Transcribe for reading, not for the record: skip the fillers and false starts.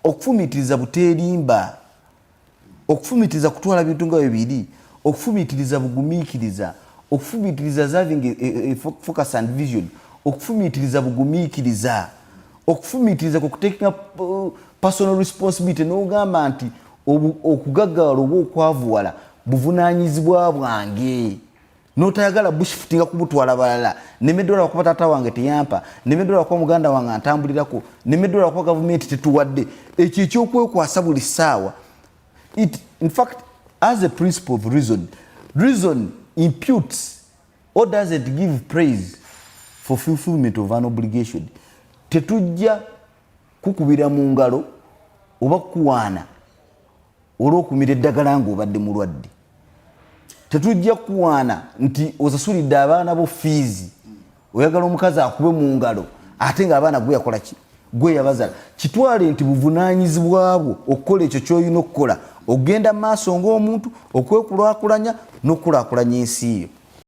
Okufumiitiriza buteerimba, okufumiitiriza kutwala bintu nga bwe biri, okufumiitiriza bugumiikiriza, okufumiitiriza is having a focus and vision, okufumiitiriza bugumiikiriza, okufumiitiriza kwe kutakinga personal responsibility n'ogamba nti okugaggawala oba okwavuwala buvunaanyizibwa bwange, notayagala bushiftinga kubutwala balala. Nemeddwa lwakuba taata wange teyampa, nemeddwa lwakuba muganda wange antambulirako, nemeddwa lwakuba gavumenti tetuwadde. Ekyo ekyokwekwasa buli ssaawa, in fact, as a principle of reason, reason imputes or doesn't give praise for fulfillment of an obligation. Tetujja kukubira mu ngalo oba kukuwaana olw'okumira eddagala ng'obadde mulwadde. Tetujja kuwaana nti osasulidde abaana bo fiizi. Oyagala omukazi akube mu ngalo ate ng'abaana gwe yakola ki, gwe yabazala? Kitwale nti buvunaanyizibwa bwo okukola ekyo ky'olina okukola, okugenda mu maaso ng'omuntu, okwekulaakulanya n'okukulaakulanya ensi yo.